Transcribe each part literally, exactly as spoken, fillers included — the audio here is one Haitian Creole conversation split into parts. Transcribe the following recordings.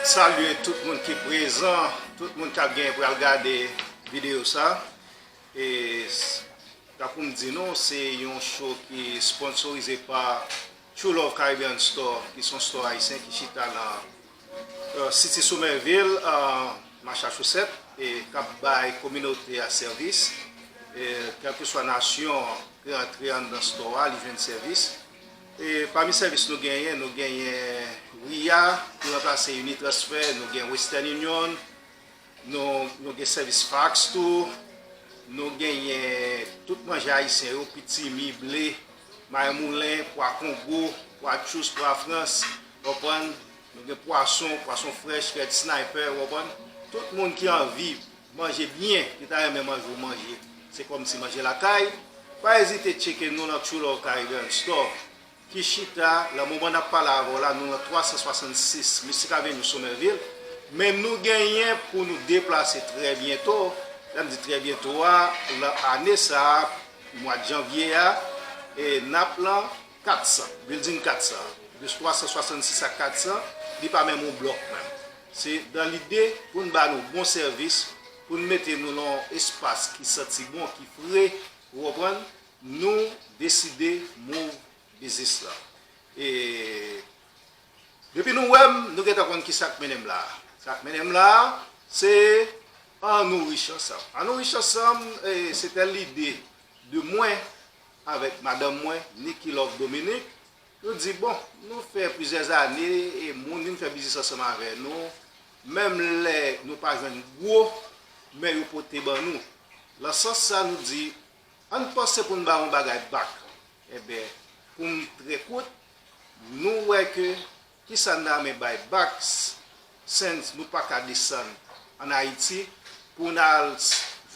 Salye tout moun ki prezan, tout moun k ap gen pral gade videyo sa. E s- Tankou m di nou, se yon show ki sponsorize pa True Love Caribbean Store, ki se yon store ayisyen ki chita nan, euh, City Somerville, euh, Massachusetts, e k ap bay kominote a sèvis. E kèlkeswa nasyon ki rantre anndan store a, li jwenn sèvis. E pami sèvis nou genyen, nou genyen Ria, ki ranplase Unitransfer, nou gen Western Union, nou, nou gen sèvis fax tou, nou genyen tout manje ayisyen yo, pitimi, ble, mayi moulen, pwa Kongo, pwa Tchous, pwa Frans, w konprann? Nou gen pwason, pwason frèch, Red Sniper, w konprann? Tout moun ki anvi manje byen, ki ta renmen manje w manje, se kòmsi manje lakay, pa ezite tcheke nou nan True Love Caribbean Store, ki chita, nan moman n ap pale avè w la, nou nan twa san swasannsis Mystic Avenue, Somerville, men nou genyen pou nou deplase trè byento. Lè m di trè byento a, nan ane sa a, mwa janvye a, e n ap lan kat san, Building kat san, de twa san swasannsis a kat san, li pa menm yon blòk menm. Se nan lide pou n ba nou bon sèvis, pou n mete nou nan yon espas ki santi bon, ki fre, ou konprann, nou deside move biznis la. E depi nou wè m, nou gentan konn kisa k mennen m la a. Sa k mennen m la a, se Ann nou rich ansanm. Ann nou rich ansanm, e, se te lide de mwen avèk madanm mwen, Nicky Love Dominique. Nou di, bon, nou fè plizyè zane, e moun vin fè biznis ansanm avè nou, menm lè nou pa jwenn gwo, men yo pote ban nou. Nan sans sa, nou di, ann panse pou n ba yon bagay bak. Enben, pou m trè kout, nou wè ke kisa n ta renmen bay bak, sens nou pa ka desann ann Ayiti pou n al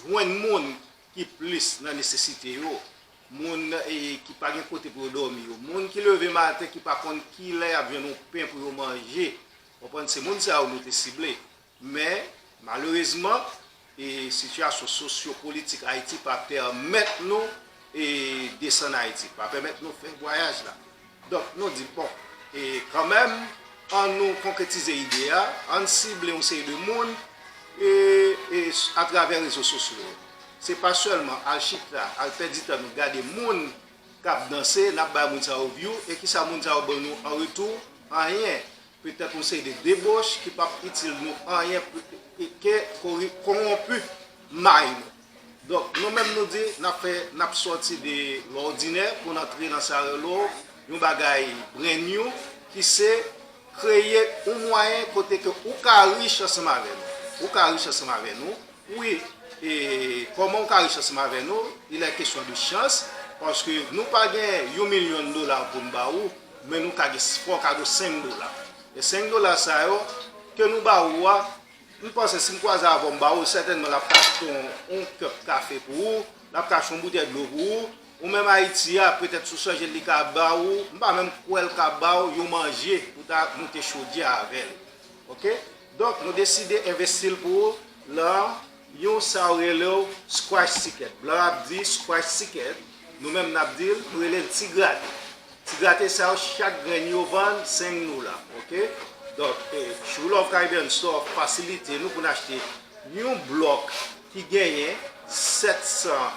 jwenn moun ki plis nan nesesite yo, moun, e, ki pa gen kote pou yo dòmi yo, moun ki leve maten ki pa konn kilè y ap jwenn yon pen pou yo manje. Konprann, se moun sa yo nou te sible. Men, malerezman, e sitiyasyon sosyo-politik Ayiti pa pèmèt nou, e, desann Ayiti, pa pèmèt nou fè vwayaj la. Donk, nou di, bon, e kanmenm, ann nou konkretize ide a, ann sible yon seri de moun, e, e atravè rezo sosyo yo. Se pa sèlman al chita, al pèdi tan nou gade moun k ap danse, n ap bay moun sa yo view, e kisa moun sa yo ban nou an retou? Anyen. Petèt yon seri de deboch ki p ap itil nou anyen ke kori- kowonpi may nou. Donk, nou menm nou di, n ap fè, n ap sòti de lòdinè pou n antre nan sa rele yon bagay brand new, ki se kreye yon mwayen kote ke ou ka rich ansanm avè nou. Ou ka rich ansanm avè nou. Wi, e kòman w ka rich ansanm avè nou? Il est question de chance, paske nou pa gen yon milyon dola pou n ba ou, men nou ka gen, fò w ka gen senk dola. E senk dola sa yo, ke nou ba ou a, m panse si m kwaze avè w, m ba ou, sètènman l ap ka achte yon, yon kèp kafe pou ou, l ap ka achte yon boutèy dlo pou ou, ou menm Ayiti a, petèt si w chanje l, li ka ba ou, m pa menm kwè l ka ba ou yon manje pou w ta moute chodyè avè l. Oke? Donk, nou deside envesti l pou ou lan yon sa yo rele w scratch ticket. Blan ap di scratch ticket, nou menm n ap di l, nou rele l ti grate. Ti grate sa yo, chak grenn yo vann senk dola. Oke? Donk, e, True Love Caribbean Store fasilite nou pou n achte yon blòk ki genyen sèt san,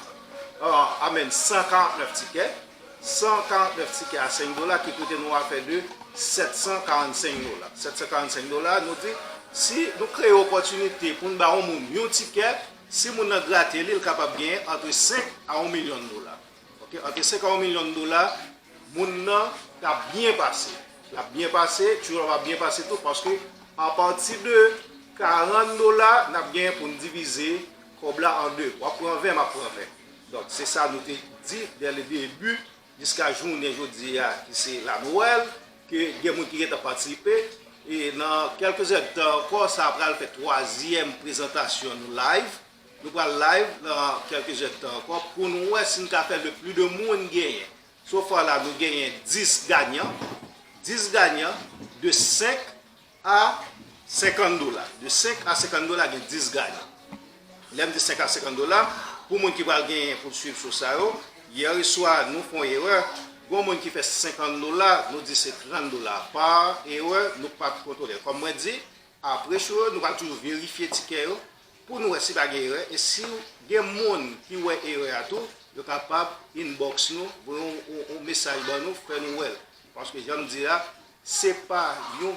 a, amèn, san karant nèf tikè. San karant nèf tikè a senk dola ki koute nou afè de sèt san karannsenk dola. Sèt san karannsenk dola, nou di, si nou kreye opòtinite pou n ba yon moun yon tikè, si moun nan grate li, l kapab genyen antre senk a yon milyon dola. Oke, antre senk a yon milyon dola, moun nan ka byen pase. L ap byen pase, True Love ap byen pase tou, paske apati de karant dola, n ap genyen pou n divize kòb la an de. W ap pran ven, m ap pran ven. Donk, se sa nou te di dès le début, jiska jounen jodi a, ki se la Nwèl, ke gen moun ki gentan patisipe. E nan kèlke zè de tan ankò, sa pral fè twazyèm prezantasyon nou live. Nou pral live nan kèlke zè de tan ankò pou nou wè si n ka fè le plis de moun genyen. So far la, nou genyen dis ganyan. Dis ganyan de senk a senkant dola. De senk a senkant dola, gen dis ganyan. Lè m di senk a senkant dola, pou moun ki pral genyen pou swiv show sa yo, yè swa, nou fè yon erè. Gen moun ki fè senkant dola, nou di se trant dola. Pa erè, nou pa t kontwole. Kòm mwen di, Apre show yo, nou pral toujou verifye tikè yo pou nou wè si pa gen erè. E si gen moun ki wè erè a tou, yo kapab inbox nou, voye yon, yon, yon mesaj ban nou, fè nou wè l. Paske jan m di a, se pa yon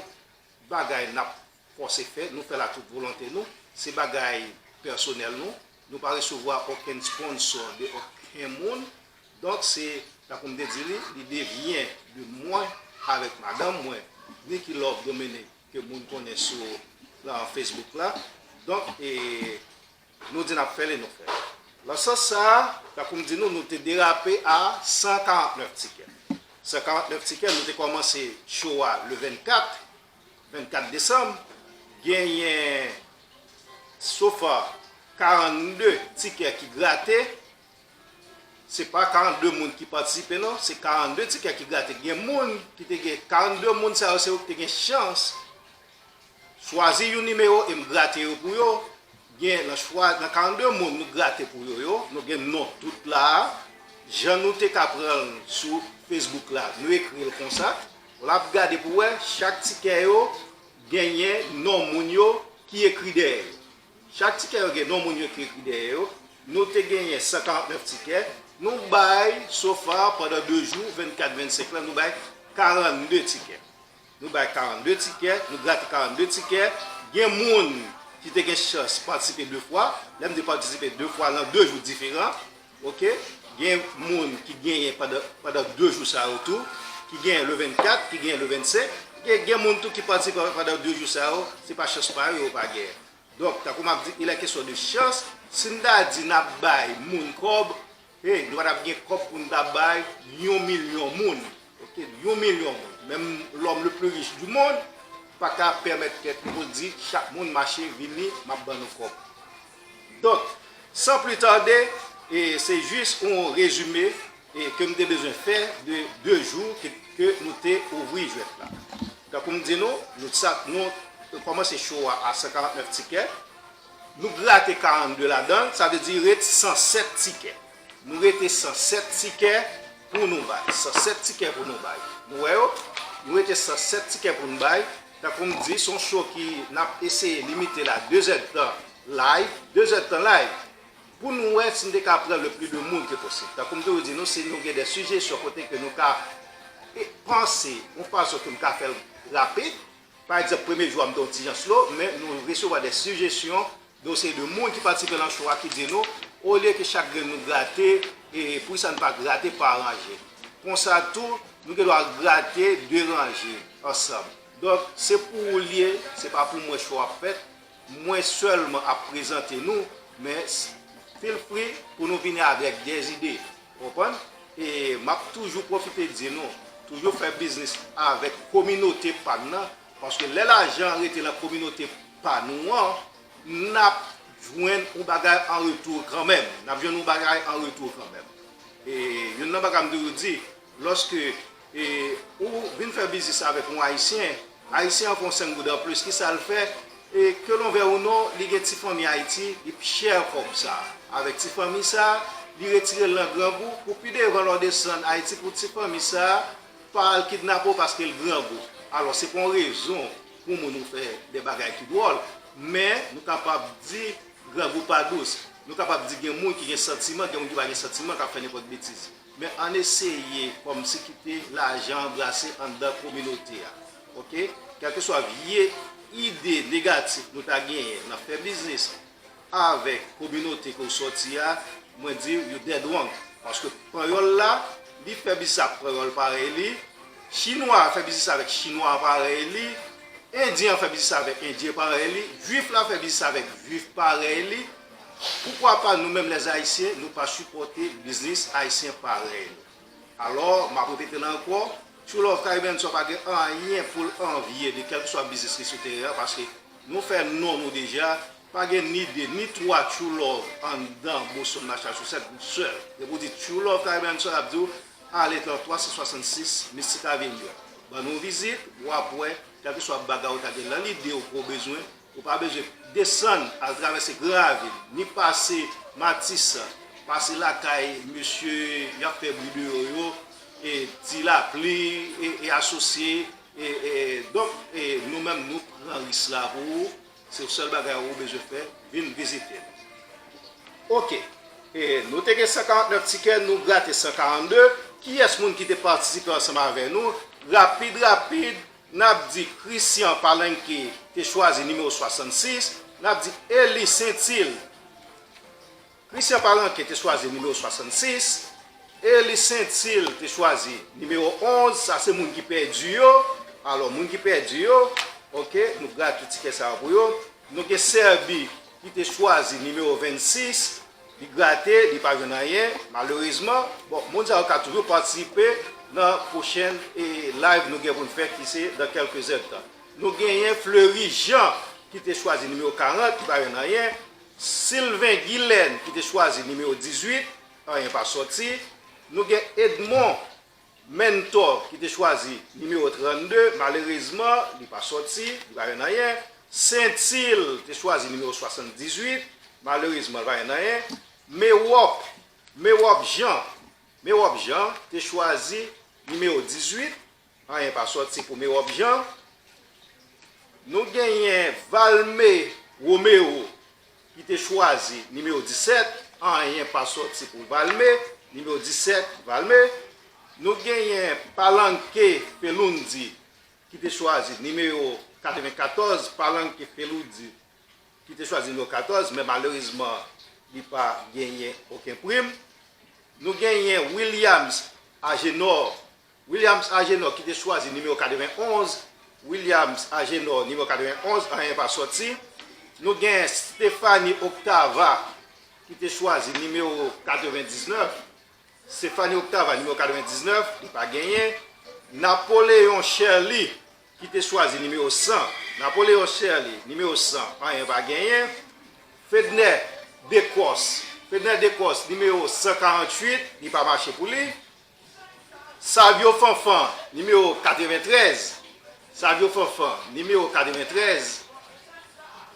bagay n ap fòse fè, nou fè l ak tout volonte nou, se bagay pèsonèl nou, nou pa resevwa okenn sponsò de okenn moun. Donk, se, tankou m te di li, li devyen de mwen avèk madanm mwen, Nicky Love Dominique, ke moun konnen sou lan Facebook la. Donk, e, nou di n ap fè l e nou fè l. Nan sans sa a, tankou m di nou, nou te derape a san karantnèf tikè. San karantnèf tikè, nou te kòmanse show a le vennkat, vennkat desanm. Genyen, so far, karannde tikè ki grate. Se pa karannde moun ki patisipe, non, se karannde tikè ki grate. Gen moun ki te gen, karannde moun sa yo, se yo ki te gen chans chwazi yon nimewo e m grate yo pou yo. Gen nan chwa, nan karannde moun nou grate pou yo yo, nou gen non tout la a. Jan nou te ka pran l sou Facebook la, nou ekri l konsa. W ap gade pou wè, chak tikè yo genyen non moun yo ki ekri dèyè yo. Chak tikè yo gen non moun yo ki ekri dèyè yo. Nou te genyen san karantnèf tikè. Nou bay, so far, pandan de jou, vennkat, vennsenk la, nou bay karannde tikè. Nou bay karannde tikè, nou grate karannde tikè. Gen moun ki te gen chans patisipe de fwa. Lè m di patisipe de fwa, nan de jou diferan. Oke? Gen moun ki genyen pandan, pandan de jou sa yo tou, ki genyen le vennkat, ki genyen le vennsenk. Gen, gen moun tou ki patisipe pandan de jou sa yo, se pa chans pa yo, yo pa genyen. Donk, tankou m ap di, il est question de chance, si n ta di n ap bay moun kòb, hey, nou pa t ap gen kòb pou n ta bay yon milyon moun. Oke, yon milyon moun. Menm l'homme le plus riche du monde pa ka pèmèt tèt li pou l di chak moun mache vini, m ap ban nou kòb. Donk, san pli tade, e se jis yon rezime e ke m te bezwen fè de de jou ke, ke nou te ouvri jwèt la. Tankou m di nou, nou sa, nou kòmanse show a a san karantnèf tikè. Nou grate karannde ladan l, sa vle di ret san sèt tikè. Nou rete san sèt tikè pou nou bay. San sèt tikè pou nou bay. Nou wè yo? Nou rete san sèt tikè pou nou bay. Tankou m di, se yon show ki n ap eseye limite l a de zèdtan live, de zèdtan live. Pou nou wè si n te ka pran le pli de moun ke posib. Tankou m toujou di nou, si nou gen de sijesyon kote ke nou ka, e, panse yon fason ke m ka fè l rapid, pa egzanp, premye jou a m te yon ti jan slow, men nou resevwa de sijesyon de yon seri de moun ki patisipe nan show a ki di nou, olye ke chak grenn nou grate, e, poukisa n pa grate pa ranje. Konsa tou, nou gen dwa grate de ranje ansanm. Donk, se pou ou l ye, se pa pou mwen show ap fèt. Mwen sèlman ap prezante nou, men s-, feel free pou nou vini avèk de zide. Ou konprann? E m ap toujou pwofite di nou, toujou fè biznis avèk kominote pa n nan, paske lè lajan an rete nan kominote pa nou an, n ap jwenn yon bagay an retou kanmenm. N ap jwenn yon bagay an retou kanmenm. E youn nan bagay m toujou di, lòske, e, ou vin fè biznis avèk yon Ayisyen, Ayisyen an fè yon senk goud anplis, kisa l fè? E, ke l vle ou non, li gen ti fanmi Ayiti, li share kòb sa a avèk ti fanmi sa a, li retire l nan grangou, pou pi devan lè w desann Ayiti pou ti fanmi sa a pa al kidnape w paske l grangou. Alò, se pa yon rezon pou moun ou fè de bagay ki dwòl, men nou kapab di grangou pa dous. Nou kapab di gen moun ki gen santiman, gen moun ki pa gen santiman, k ap fè nenpòt betiz. Men ann eseye kòmsi kite lajan an brase anndan kominote a. Oke? Kèlkeswa vye ide negatif nou ta genyen nan fè biznis avèk kominote ke w sòti a, mwen di you dead wrong. Paske panyòl la, li fè biznis ak panyòl parèy li, chinwa a fè biznis avèk chinwa parèy li, endyen an fè biznis avèk endyen parèy li, jwif la fè biznis avèk jwif parèy li. Poukwa pa nou menm lèzayisyen, nou pa sipòte biznis ayisyen parèy nou? Alò, m ap repete l ankò, True Love Caribbean Soir pa gen anyen pou l anvye de kèlkeswa biznis ki sou teren an, paske nou fè non nou deja, pa gen ni de, ni twa True Love anndan Boston Massachusetts, sèl. Depi w di True Love Caribbean Soir, y ap di w, ale nan twa san swasannsis Mystic Avenue. Ban nou vizit, w ap wè, kèlkeswa bagay ou ta gen nan lide w ke w bezwen, ou pa bezwen desann al travèse Gran Ravin, ni pase Matisan, pase lakay mesye y ap fè bri deyò yo, e Ti Lapli, e, e asosye, e, e, donk, e nou menm, nou pran risk la pou ou. Se sèl bagay ou bezwen fè, vin vizite nou. Oke. E nou te gen san karant nèf tikè, nou grate san karannde. Kiyès moun ki te patisipe ansanm avè nou? Rapid, rapid, n ap di Christian Palenque te chwazi nimewo swasannsis. N ap di Eli Sentil. Christian Palenque te chwazi nimewo swasannsis. Eli Sentil te chwazi nimewo onz. Sa se moun ki pèdi yo. Alò, moun ki pèdi yo, oke, nou grate tikè sa yo pou yo. Nou gen Sèbi ki te chwazi nimewo vennsis. Li grate, li pa jwenn anyen, malerezman. Bon, moun sa yo ka toujou patisipe nan pwochèn, e, live nou gen pou n fè, ki se dans quelques heures de temps. Nou genyen Fleury Jean ki te chwazi nimewo karant, li pa jwenn anyen. Sylvain Guilaine ki te chwazi nimewo dizuit, anyen pa sòti. Nou gen Edmond Mentor ki te chwazi nimewo trannde, malerezman, li pa sòti, li pa jwenn anyen. Sentil te chwazi nimewo swasanndizuit, malerezman, li pa jwenn anyen. Mewòp, Mewòp Jean, Mewòp Jean te chwazi nimewo dizuit, anyen pa sòti pou Mewòp Jean. Nou genyen Valme Romeo ki te chwazi nimewo disèt, anyen pa sòti pou Valme, nimewo disèt, Valme. Nou genyen Palanke Felundi ki te chwazi nimewo katrevenkatòz, Palanke Felundi ki te chwazi nimewo katòz, men malerezman, li pa genyen okenn prim. Nou genyen Williams Agenor, Williams Agenor ki te chwazi nimewo katrevenonz, Williams Agenor nimewo katrevenonz, anyen pa sòti. Nou genyen Stephanie Octava ki te chwazi nimewo katrevendiznèf, Stephanie Octava nimewo katrevendiznèf, li pa genyen. Napoléon Sherly ki te chwazi nimewo san, Napoléon Sherly nimewo san, anyen pa genyen. Fedner Decos, Fedner Decos nimewo san karanntuit, li pa mache pou li. Savio Fanfan, nimewo katreventrèz. Savio Fanfan, nimewo katreventrèz.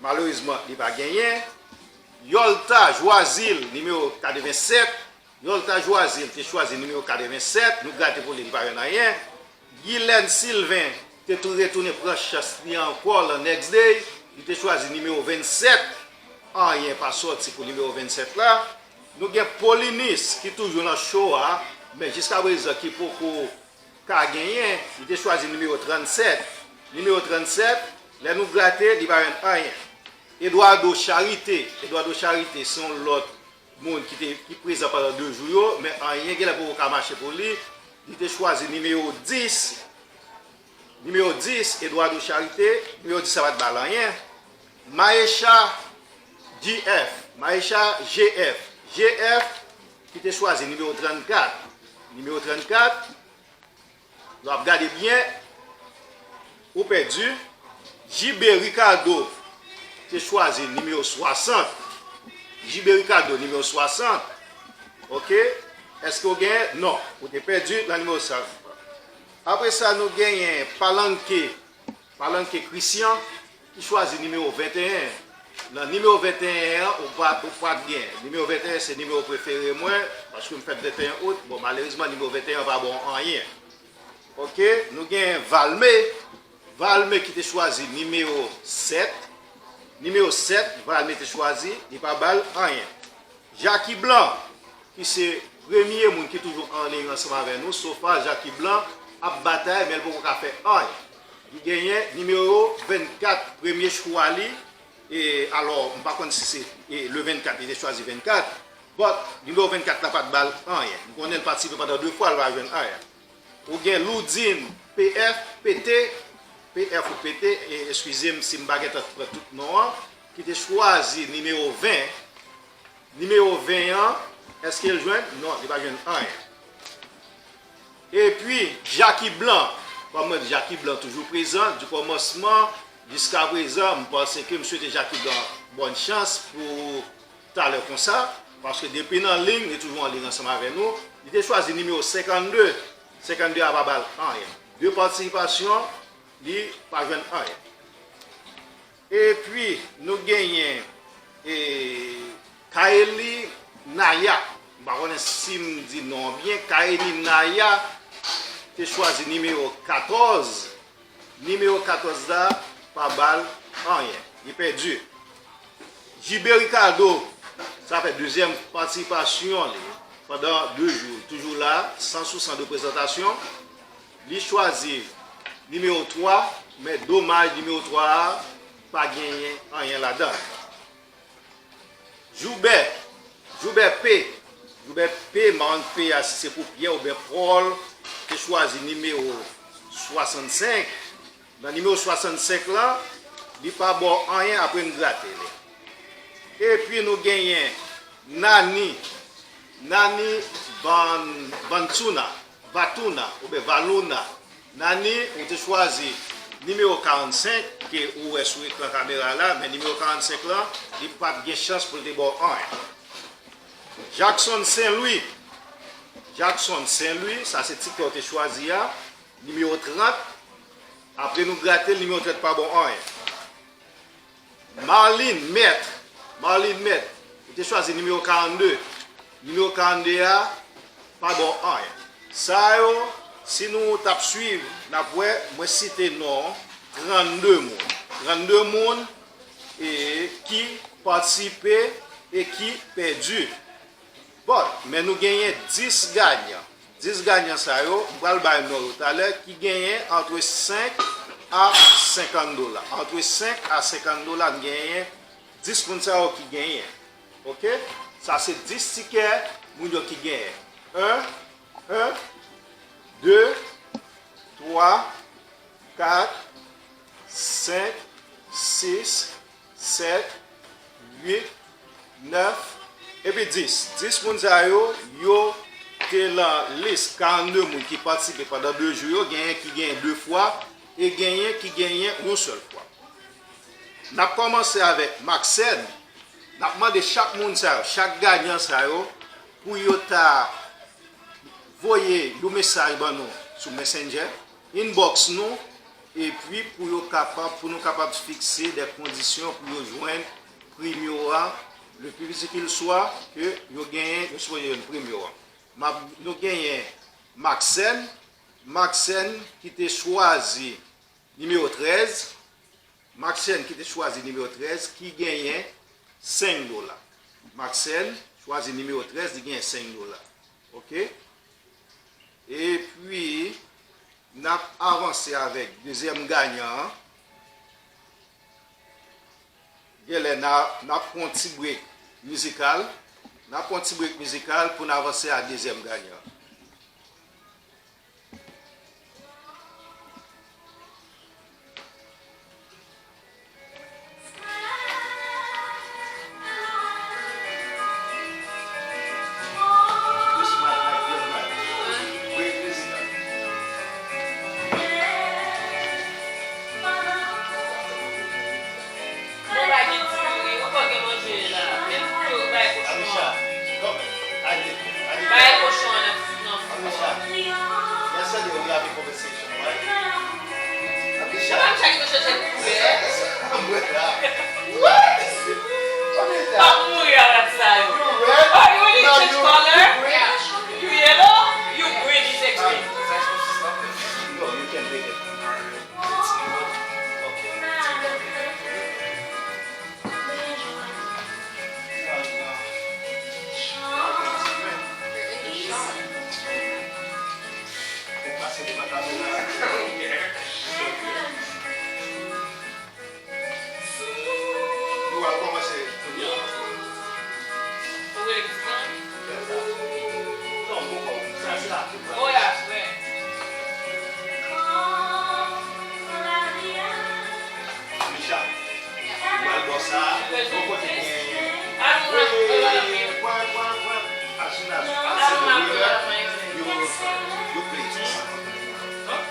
Malerezman, li pa genyen. Yolta Joisil, nimewo katrevensèt. Yolta Joisil te chwazi nimewo katrevensèt. Nou grate pou li, li pa jwenn anyen. Guilaine Sylvain te tou retounen pran chans li ankò lan Next Day. Li te chwazi nimewo vennsèt. Anyen pa sòti pou nimewo vennsèt la. Nou gen Paulinis ki toujou nan show a, men jiskaprezan ki poko ka genyen, li te chwazi nimewo trannsèt. Nimewo trannsèt, lè nou grate, li pa jwenn anyen. Eduardo Charité, Eduardo Charité se yon lòt moun ki te, ki prezan pandan de jou yo, men anyen genlè poko ka mache pou li. Li te chwazi nimewo dis. Nimewo dis, Eduardo Charité, nimewo dis sa pa t ba l anyen. Maesha G F, Maesha G F, G F ki te chwazi nimewo trannkat. Nimewo trannkat, lè w ap gade byen, ou pèdi. J B Ricardo te chwazi nimewo swasant. J B Ricardo, nimewo swasant. Oke? Èske w genyen? Non. Ou te pèdi nan nimewo sa. Apre sa, nou genyen Palanke, Palanke Christian, ki chwazi nimewo venteyen. Nan nimewo venteyen an, ou pa, ou pa t gen. Nimewo venteyen se nimewo prefere mwen, paske m fèt venteyen out. Bon, malerezman, nimewo venteyen an pa ba w anyen. Oke, nou gen Valme. Valme ki te chwazi nimewo sèt. Nimewo sèt, Valme te chwazi, li pa ba l anyen. Jackie Blanc, ki se premye moun ki toujou an liy ansanm avè nou, so far Jackie Blanc ap batay, men l poko ka fè anyen. Li genyen nimewo vennkat, premye chwa li, e alò, m pa konn si se, e, le vennkat, li te chwazi vennkat, but nimewo vennkat la pa t ba l anyen. M konnen l patisipe pandan de fwa, l pa jwenn anyen. Ou gen Loudine P F, P T, P F ou P T, e, eskize m si m pa gentan pran tout non an, ki te chwazi nimewo ven. Nimewo ven an, èske l jwenn? Non, li pa jwenn anyen. Epi, Jackie Blanc, kòm mwen di, Jackie Blanc toujou prezan, di kòmansman jiska prezan, m panse ke m swete Jackie Blanc bòn chans pou talè konsa, paske depi nan liy, li toujou an liy ansanm avè nou. Li te chwazi nimewo senkannde, senkannde a pa ba l anyen. De patisipasyon, li pa jwenn anyen. Epi, nou genyen, e, Kaeli Naya. M pa konnen si m di non an byen. Kaeli Naya te chwazi nimewo katòz. Nimewo katòz la, pa ba l anyen. Li pèdi. Jibe Ricardo, sa fè dezyèm patisipasyon li pandan de jou. Toujou la, san sou san de prezantasyon. Li chwazi nimewo twa, men domaj nimewo twa a pa genyen anyen ladan l. Joubè, Joubè P, Joubè P, m pa konn P a si se pou Pyè oubyen Pòl, te chwazi nimewo swasannsenk. Nan nimewo swasannsenk lan, li pa ba w anyen apre n grate li. Epi nou genyen Nani, Nani Van, Vantsuna, Vatuna, oubyen Valuna. Nani, ou te chwazi nimewo karannsenk, ke ou wè sou ekran kamera la, men nimewo karannsenk lan, li pa t gen chans pou l te ba w anyen. Jackson Saint Louis, Jackson Saint Louis, sa se ti kè w te chwazi a, nimewo trant. Apre nou grate l, nimewo trant pa ba w anyen. Marlene Maître, Marlene Maître, ou te chwazi nimewo karannde. Nimewo karannde a pa ba w anyen. Sa yo, si nou t ap swiv, n ap wè, mwen site non trannde moun. Trannde moun e, ki patisipe e ki pèdi. Bon, men nou genyen dis ganyan. Dis ganyan sa yo, m pral bay non yo talè, ki genyen antre senk a senkant dola. Antre senk a senkant dola, n genyen dis moun sa yo ki genyen. Oke? Sa se dis tikè moun yo ki genyen. En, en, de, twa, kat, senk, sis, sèt, uit, nèf, epi dis. Dis moun sa yo, yo te lan lis karannde moun ki patisipe pandan de jou yo, genyen ki genyen de fwa, e genyen ki genyen yon sèl fwa. N ap kòmanse avèk Maxène. N ap mande chak moun sa yo, chak ganyan sa yo, pou yo ta voye yon mesaj ban nou sou Messenger, inbox nou, epi pou yo kapab, pou nou kapab fikse de kondisyon pou yo jwenn premye a, le plus vite qu'il soit, ke yo genyen, yo sipoze jwenn premye a. M ap, nou genyen Maxène, Maxène ki te chwazi nimewo trèz, Maxène ki te chwazi nimewo trèz, ki genyen senk dola. Maxène chwazi nimewo trèz, li genyen senk dola. Oke? Epi, n ap avanse avèk dezyèm ganyan an. Genlè n a, n ap pran yon ti brek mizikal. N ap pran yon ti brek mizikal pou n avanse a dezyèm ganyan an. Bon, pa gen diri, ankò gen manje la. Menm pou yo bay kochon an. Bay kochon an nan, nan fou an. Amisha, yesterday we having conversation, right? Amisha. Amisha ki te chanje koulè. What? Amisha. Pap mouri avèk sa yo. You red? Oh, you really change color? You yellow? You green, it's extreme. No, you can take it. Nou pral kòmanse kounye a. Ou rele Kristan? Non, m poko. Sa se apre. O, e apre. Misha, ou pral bò sa a. Ou kote gen. Wi, wi, wi. Pran, pran, pran. As soon as you answer the winner, you, you play. Ok.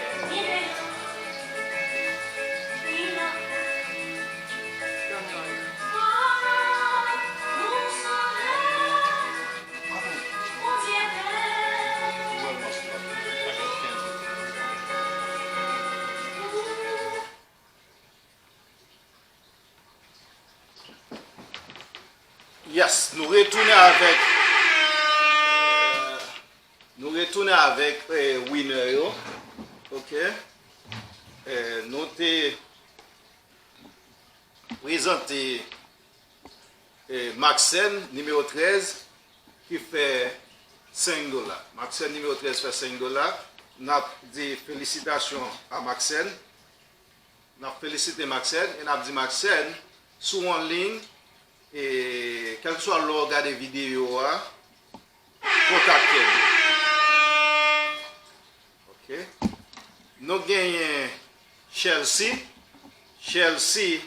Yes, nou retounen avèk, nou retounen avèk, eh, winner yo. Ok. Eh, nou te, prezante eh, Maxène, nimewo trèz, ki fè senk dola. Maxène, nimewo trèz, fè senk dola. N ap di felisitasyon a Maxène. N ap felisite Maxène e n ap di Maxène, si w anliy, e kèlkeswa lè w gade videyo a, kontakte m. Ok. Nou genyen Chelsea. Chelsea,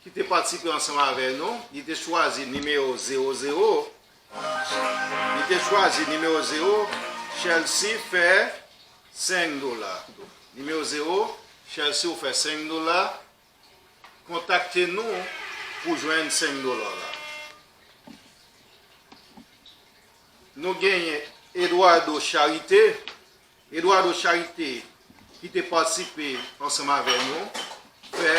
ki te patisipe ansanm avè nou, li te chwazi nimewo zewo zewo. Li te chwazi nimewo zewo. Chelsea fè senk dola. Nimewo zewo, Chelsea, ou fè senk dola. Kontakte nou pou jwenn senk dola w la. Nou genyen Eduardo Charité. Eduardo Charité, ki te patisipe ansanm avè nou, fè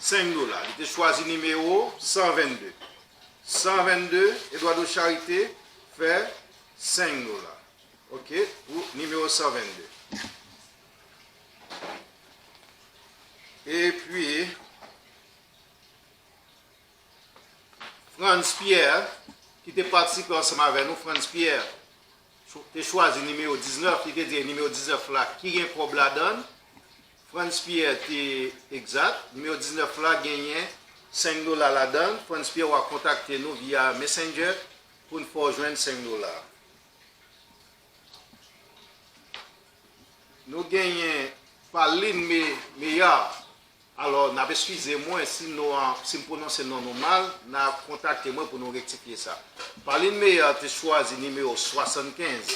senk dola. Li te chwazi nimewo san vennde. San vennde, Eduardo Charité fè senk dola. Ok, pou nimewo san vennde. Epi, Franz Pierre, ki te patisipe ansanm avè nou, Franz Pierre cho- te chwazi nimewo diznèf, li te di nimewo diznèf la ki gen kòb ladan l. Franz Pierre te egzat, nimewo diznèf la genyen senk dola ladan l. Franz Pierre, w a kontakte nou via Messenger pou n fè w jwenn senk dola. Nou genyen Paline Me- Meyard. Alò, n ap eskize mwen si non an, si m pwononse non nou mal, n a kontakte mwen pou nou rektifye sa. Paline Meyard te chwazi nimewo swasannkenz.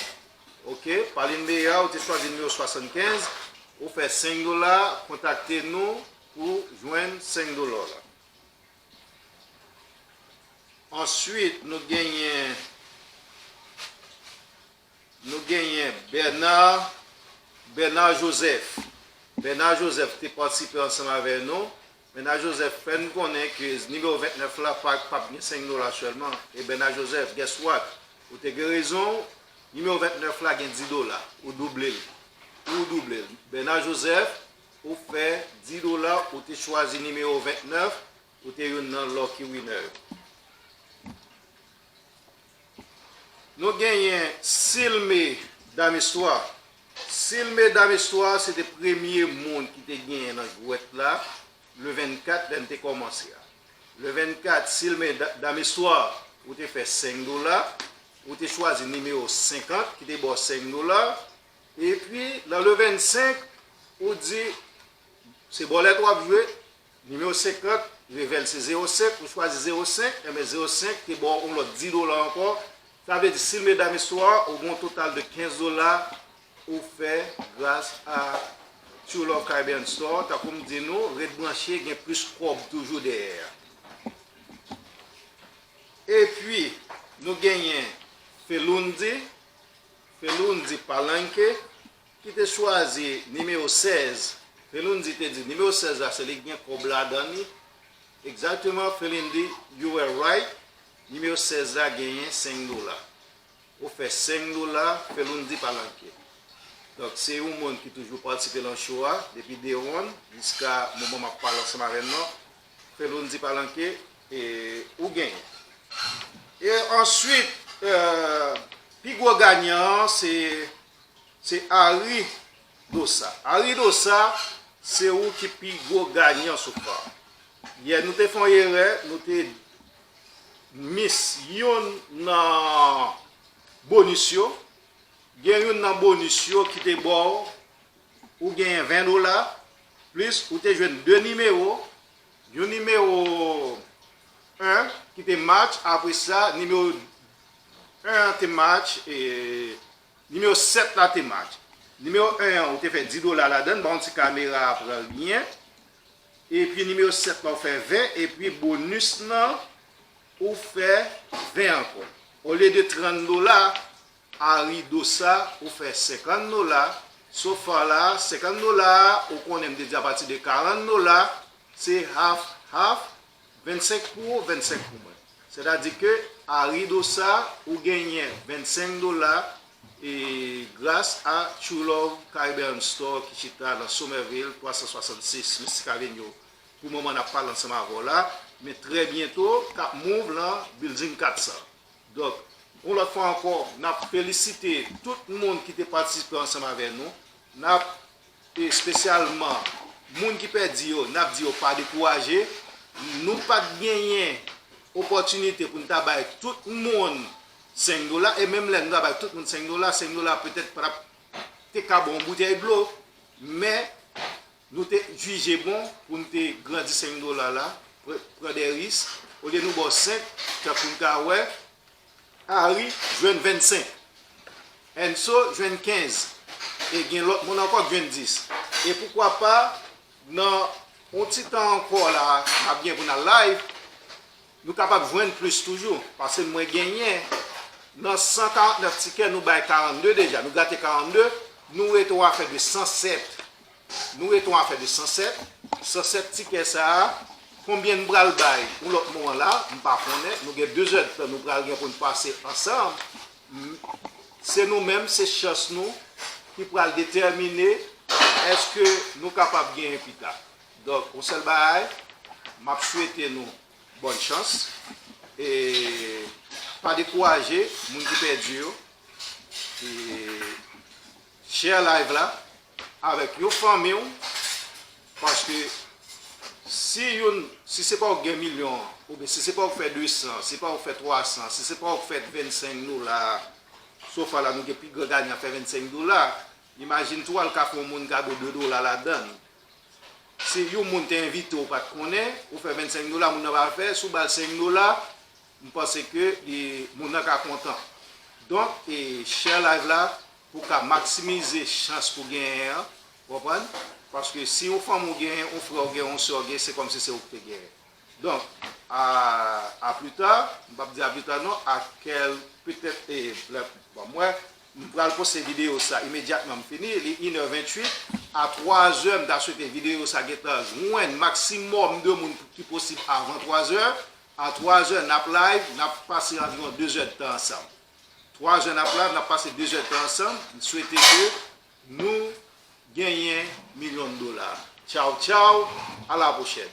Ok, Paline Meyard, ou te chwazi nimewo swasannkenz. Ou fè senk dola, kontakte nou pou jwenn senk dola w la. Answit, nou genyen Nou genyen Bernard, Bernard Joseph. Bernard Joseph te patisipe ansanm avè nou. Bernard Joseph fè n konnen ke nimewo vennèf la pa, p ap gen senk dola sèlman. E Bernard Joseph, guess what? Ou te gen rezon w, nimewo vennèf la gen di dola. Ou double l. Ou double l. Bernard Joseph, ou fè di dola, ou te chwazi nimewo vennèf, ou te youn nan lucky winner yo. Nou genyen Silme Damestwa. Silme Damestwa, se te premye moun ki te genyen nan jwèt la, le vennkat, lè n te kòmanse a. Le vennkat, Silme Da- Damestwa, ou te fè senk dola, ou te chwazi nimewo senkant, ki te ba w senk dola, epi, nan le vennsenk, ou di, se bòlèt w ap jwe, nimewo senkant, revè l se zewo senk, ou chwazi zewo senk, enben zewo senk te ba w yon lòt di dola ankò. Sa vle di, Silme Damestwa, ou gen yon total de kenz dola ou fè gras a True Love Caribbean Store. Tankou m di nou, ret branche, gen plis kòb toujou dèyè a. Epi, nou genyen Felundi, Felundi Palanke, ki te chwazi nimewo sèz. Felundi te di nimewo sèz la, se li ki gen kòb ladan li. Egzakteman, Felundi, you were right. Nimewo sèz la genyen senk dola. Ou fè senk dola, Felundi Palanke. Donk, se yon moun ki toujou patisipe nan show a, depi day one, jiska moman m ap pale ansanm avè n nan. Felundi Palanke, e, ou genyen. E answit, eh, pi gwo ganyan an, se, se Harry Dossa. Harry Dossa, se ou ki pi gwo ganyan so far. Yè, nou te fè yon erè, nou te miss youn nan bonis yo. Gen youn nan bonis yo ki te ba w, ou genyen ven dola, plis ou te jwenn de nimewo, yon nimewo en ki te match, apre sa, nimewo en an te match, e nimewo sèt la te match. Nimewo en an, ou te fè di dola ladan l, ba yon ti kamera a pran l byen. Epi nimewo sèt la, ou fè ven, epi bonis lan, ou fè ven ankò. Olye de trant dola, Harry Dossa, ou fè senkant dola. So far la, senkant dola, ou konnen m te di apati de karant dola, se half, half, vennsenk pou ou, vennsenk pou mwen. Sètadi ke Harry Dossa, ou genyen vennsenk dola, e gras a True Love Caribbean Store ki chita nan Somerville, twa san swasannsis, Mystic Avenue, Pou moman n ap pale ansanm avè w la, men trè byento k ap move lan Building kat san. Donk, yon lòt fwa ankò, n ap felisite tout moun ki te patisipe ansanm avè nou. N ap, espesyalman, moun ki pèdi yo, n ap di yo pa dekouraje. Nou pa t genyen opòtinite pou n ta bay tout moun senk dola, e menm lè nou ta bay tout moun senk dola, senk dola petèt pa t ap te ka ba w yon boutèy dlo, men nou te jije bon pou n te grandi senk dola la, pr- pran de risk, olye nou ba w senk, tankou n ka wè, Harry jwenn vennsenk, Enso jwenn kenz, e gen lòt moun ankò k jwenn dis. E poukwa pa, nan yon ti tan ankò la, n ap gen pou n al live, nou kapab jwenn plis toujou, paske mwen genyen nan san karantnèf tikè, nou bay karannde deja, nou gate karannde, nou rete yon afè de san sèt. Nou rete yon afè de san sèt. San sèt tikè sa a, konbyen n pral bay yon lòt moman la, m pa konnen. Nou gen de zèdtan nou pral gen pou n pase ansanm. M- Se nou menm, se chans nou ki pral detèmine èske nou kapab genyen pita. Donk, yon sèl bagay, m ap swete nou bòn chans. E pa dekouraje, moun ki pèdi yo. E share live la avèk yon fanmi w, paske si youn, si se pa w k gen milyon an, oubyen si se pa w k fè de san, si se pa w k fè twa san, si se pa w k fè vennsenk dola, sofa la nou gen pi gran ganyan fè vennsenk dola, imajine tou al ka fè yon moun kado de dola ladan l. Si yon moun te envite w, ou pa t konnen, ou fè vennsenk dola, moun nan pa fè, si w ba l senk dola, m panse ke li, moun nan ka kontan. Donk, e share live la pou w ka maksimize chans pou genyen an, w konprann? Paske si yon fanmi w genyen, yon frè w genyen, yon sè w genyen, se kòmsi se ou ki te genyen. Donk, a, a pli ta, m p ap di a pli ta non, a kèl, petèt, e, lè, bon, mwen, m pral poste videyo sa imedyatman m fini, li inè venntuit, a twazè, m ta swete videyo sa gentan jwenn maksimòm de moun ki posib avan twazè, a twazè, n ap live, n ap pase anviwon de zèdtan ansanm. Twazè n ap live, n ap pase de zèdtan ansanm, m swete ke nou genyen milyon dola. Tchaw, tchaw, a la pwochèn.